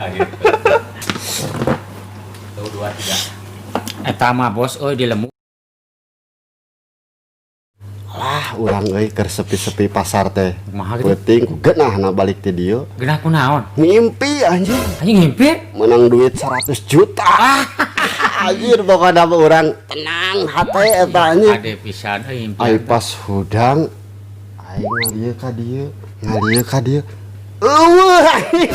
Ah, gitu. Satu, dua, tiga. Eta mah, bos euy, di lembur. Lah, urang euy keur sepi-sepi pasar teh. Kumaha gitu? Peuting ku geunahna balik ti dieu. Geunah kunaon? Mimpi, anjing. Anjing, ngimpi? Menang duit 100 juta. Anjir, pokoknya mah urang tenang hate eta, anjing. Ade pisan euy impian. Ai pas hudang aing ngalieu ka dieu, ngalieu ka dieu. Euweuh, anjing.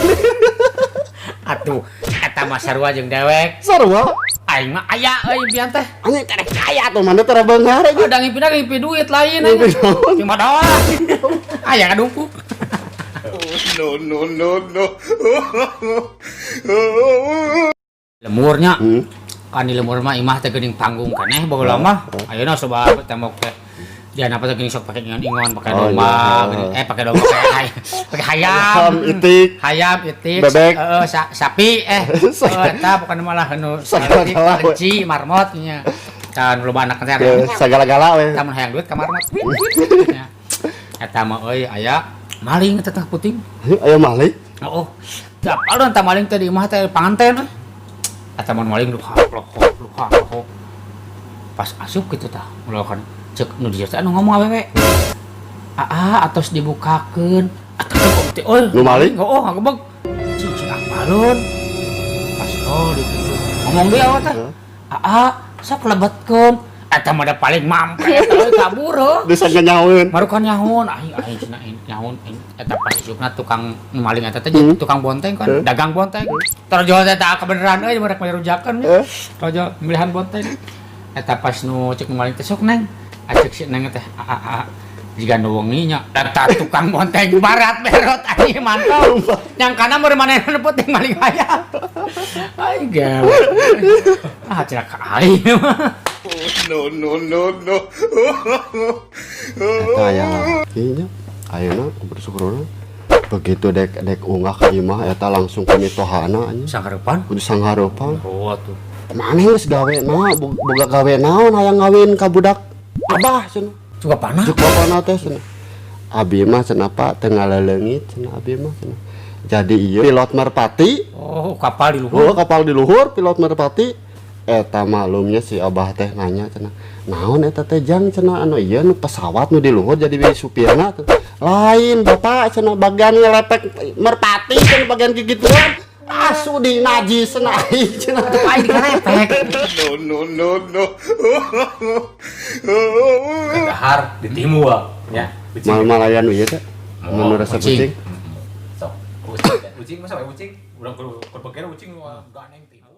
Atuh eta mah sarua jeung dewek. Sarua. Aing mah aya euy impian teh. Anjing, teh kaya tuh mana teh beunghar, anjing. Ada ngimpi ngimpi duit lain. Ngimpi anjing. naon? Cuma doa. Aya ngadumpuk. No, no, no, no. Lemurnya. Kan di lemur mah imah teh geuning panggung keneh baheula mah. Ayeuna coba tembok teh. Dia apa teh geuning sok pake ingon-ingon, pake domba, geuning, pake domba, pake hayam. Hayam, itik. Hayam, itik, Bebek. Heeh, sapi eta pokona malah nu Sagala-gala we. kelinci, marmot nya. Kan loba anak teh. Ya, sagala-gala we. Eta mun hayang duit ka marmot. Nya. Eta mah euy aya maling eta teh puting. Ayo maling. Oh, teu apal eta maling teh di imah teh panganten we. Eta mun maling luhak lohok luhak lohok. Pas asup kitu tah, melakukan cek nu dieu teh anu ngomong awewe. Aa, atos dibukakeun. Atuh teh euy. Nu maling? Oh, ngagebeg. Cicing apalun. Pas oh di kitu. Ngomong deui awewe teh. Aa, sok lebetkeun. Eta mah da paling mampet euy kabur heuh. Bisa nyahoeun. Marukan nyahun, aing aing cenah aing nyahun aing eta pas isukna tukang maling eta teh tukang bonteng kan, dagang bonteng. Torojol teh tak kebeneran euy merek merujakeun. Torojol pemilihan bonteng. Eta pas nu cek nu maling teh sok neng. Acek si neng teh a a a jiga nu wengi nya eta tukang bonteng barat berot anjing mantap. Nyangkana mun manehna nu penting maling hayam. Aing gewe. Ah, cenah ka aing. No, no, no, no. Eta aya lalaki nya. Ayeuna bersyukurna begitu dek dek unggah ka imah eta langsung ke mitohana, anjing. Sanghareupan? Kudu sanghareupan. Oh atuh. Maneh geus gawe na boga gawe naon hayang ngawin ka budak abah cenah. Juga panah. Cek bapana teh cenah. Abi mah cenah, Pak, teu ngaleleungit cenah abi mah cenah. Jadi ieu pilot merpati. Oh, kapal di luhur. Oh, kapal di luhur, pilot merpati. Eta maklumnya si abah teh nanya cenah. Naon eta teh, Jang, cenah, anu ieu nu pesawat nu di luhur jadi supirna teh. Lain, Bapak, cenah, bagian ngelepek merpati cenah, bagian gigituan. Asu di najis cenah aing cenah. Aing dikelepek. No, no, no, no. Dahar di timur ya. Ucing. Mal-malayan ieu teh. Oh, Mun rasa ucing. kucing. Sok. Ucing, ucing masa wae ucing? Urang kudu kudu pikir ucing gandeng timur.